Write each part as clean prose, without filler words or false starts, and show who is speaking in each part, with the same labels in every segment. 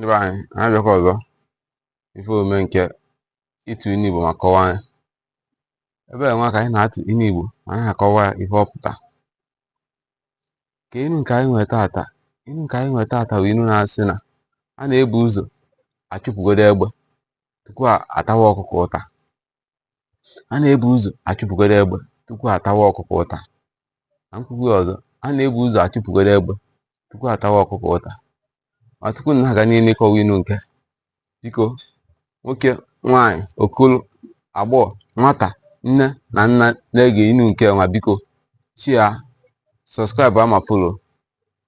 Speaker 1: Ndị be anyị, anyị abịakwa ọzọ ife omume nke ịtụ inu Igbo ma kọwaa ya. Ebe a nwa ka anyị na-atụ inu Igbo ma na-akọwa ya ife ọ pụta. Ka inu nke anyị nwere taata, inu nke anyị nwere taata bụ inu na-asị na a na-ebu ụzọ achụpụgodo egbe tupu atawa ọkụkọ ụta. A na-ebu ụzọ achụpụgodo egbe tupu atawa ọkụkọ ụta. Na nkwukwu ọzọ, a na-ebu ụzọ achụpụgodo egbe tupu atawa ọkụkọ ụta. Ma tupu m na-aga n'ihu ịkọwa inu nke, biko nwoke, nwaanyị, okolo, agbọghọ, nwata, nne na nna na-ege inu nke nwa, biko share, subscribe ma follow.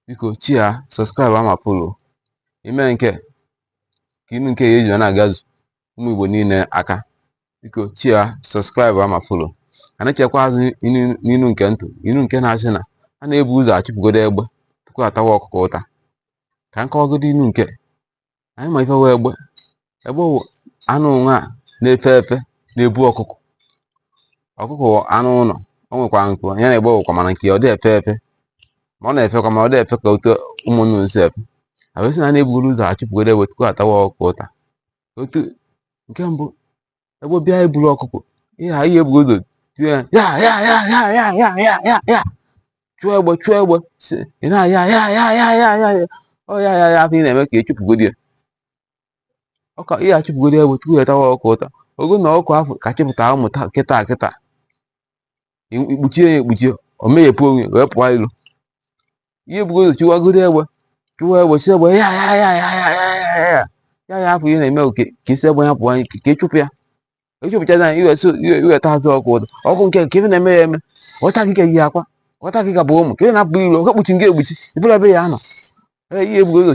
Speaker 1: Biko share, subscribe ma follow. Ime nke ka inu nke ya eji na-agazu ụmụ Igbo niile aka. Biko share, subscribe ma follow. Ka na-echekwa azụ n'inu nke ntụ, inu nke na-asị na a na-ebu ụzọ achụpụgodo egbe tupu atawa ọkụkọ ụta. Ka m kọwagodo inu nke anyị ma ife wee egbe. Egbe wụ anụ nwa na-efe efe na-ebu ọkụkọ. Ọkụkọ wụ anụ ụlọ, o nwekwara nku ya na egbe wụkwa, mana nke ya ọ dị efe efe, ma ọ na-efekwa, ma ọ dị efe ka otu ụmụ nnụnụ si efe. A wee sị na a na-ebugoro ụzọ achụpụgodo egbe tupu atawa ọkụkọ ụta. Otu nke mbụ, egbe bịa eburu ọkụkọ, ihe a ihe ebugo ụzọ tie ya ya ya ya ya ya ya ya ya ya, chụọ egbe, chụọ egbe, si ị na-ya ya ya ya ya ya ya ọ ya ya ya afọ ị na-eme ka echụpụgodi ya ọka ihe achụpụgodi egbe tupu ya tawa ọkụkọ ụta. Ogo na ọkụ afọ ka chịpụtara ụmụ kịta kịta, ikpuchie ya ekpuchie, o meghepụ onwe wee pụọ ilo. Ihe ebugo ụzọ chụwagodo egbe, chụwa egbe, si egbe ya ya ya ya ya ya ya ya ya ya afọ ihe na-eme oke ka isi egbe ya pụọ, ka ịchụpụ ya, ịchụpụchaza ya, iwe iweta azụ ọkụ ụtọ ọkụ nke ka ife na-eme ya eme ghọta gị ka yi akwa ghọta gị ka bụ ụmụ ka ị na-apụ ilo, ọka kpuchi nke ekpuchi ibụla ebe ya nọ. Ee, ihe ebugo ụzọ.